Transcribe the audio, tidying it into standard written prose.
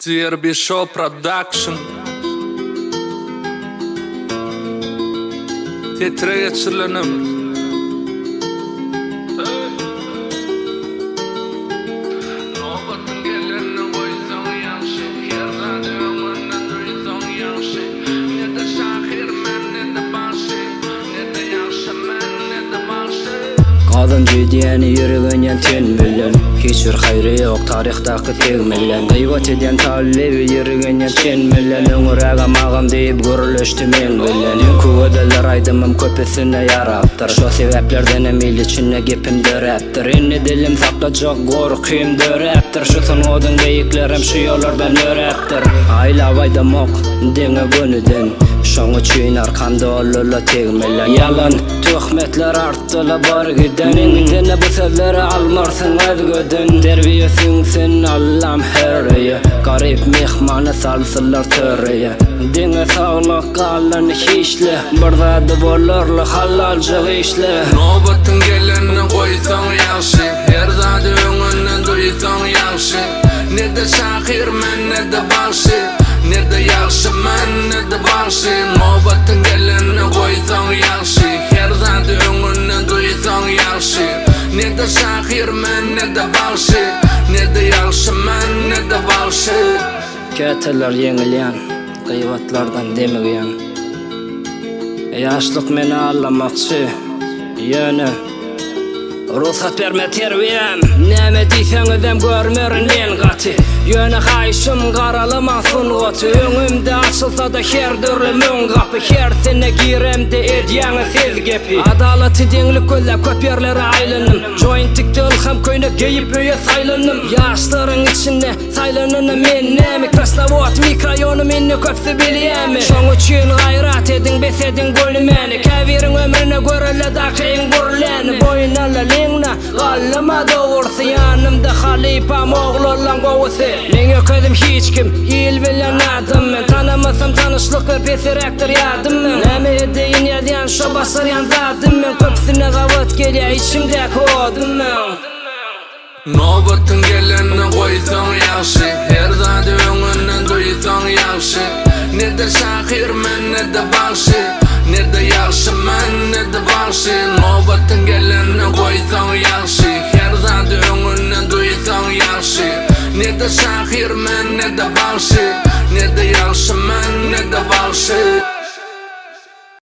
Derby Show Production Setire geçirilen ömür. Nobatyň gelenini goýsaň ýagşy, Her zady öňünden duýsaň ýagşy. Ne-de şahyr men, ne-de bagşy, Ne-de ýagşy men, ne-de bagşy. Gazanjy edýäni ýüregenýän ten bilen Hiç bir haýry ýok taryhdaky tegmilden Gybat edýän talyby ýüregenýän çen bilen Öňürägem agam diýip gürleşdi meň bilen Düýnki gözeller aýdymym köpüsine ýarapdyr Şo sebäplerdenem il içinde gepim döräpdir Indi dilim saklajak gorkym döräpdir Şu sungatyň beýiklerem şu ýollardan öräpdir Aýlap aýdamok deňe gönüden Şoň üçin arkam dolyla tegmile Ýalan töhmetler artdyla bar giden Indine bu sözleri almarsyň özgeden Terbiýe siňsin Allam her öýe Garyp myhmany salsynlar töreýe Diňe saglyk galany hiçle Bir zady bolarly halaljyk işle. Nobatyň gelenini goýsaň ýagşy Her zady öňünden duýsaň ýagşy Ne-de şahyr men ne-de bagşy Ne-de ýagşy men ne-de bagşy Nobatyň gelenini goýsaň ýagşy Her zady öňünden duýsaň ýagşy Ne-de şahyr men ne-de bagşy Ne-de ýagşy men ne-de bagşy. Käteler ýeňilýän, gybatlardan demigýän. Ýaşlyk meni aldamakçy, ýöne. Rugsat berme terbiýäm. Näme diýseňizem görmerin men gaty. Ýöne haýyşym garalamaň sungaty. Öňümde açylsada her dürli müň gapy. Hersine giremde edýäňiz siz gepi. Adalaty deňlik gözläp köp ýerlere aýlandym. Joint tikdi ylham köýnek geýip öýe saýlandym. Ýaşlaryň içinde Saýlanana men näme Krasnowod mikroýonym indi köpsi bilýämi Şoň üçin gaýrat ediň bes ediň gülmäni Käbiriň ömrüne görelde dakyň gürläni Boýun alalyňda gallama dogrusy Ýanymda halypam oglanlaň gowusy Meň ökezim hiç kim il bilen adym men Tanamasam tanyşlyk we pesiräkdir ýadym meň Näme edeýin ýazýan şo başarýan zadym meň Köpüsine gabat gelýä içimdäki odum meň. Nobatyň gelenini goýsaň ýagşy, Her zady öňünden duýsaň ýagşy. Ne-de şahyr men, ne-de bagşy, Ne-de ýagşy men, ne-de bagşy. Nobatyň gelenini goýsaň ýagşy, Her zady öňünden duýsaň ýagşy. Ne-de şahyr men, ne-de bagşy, Ne-de ýagşy men, ne-de bagşy.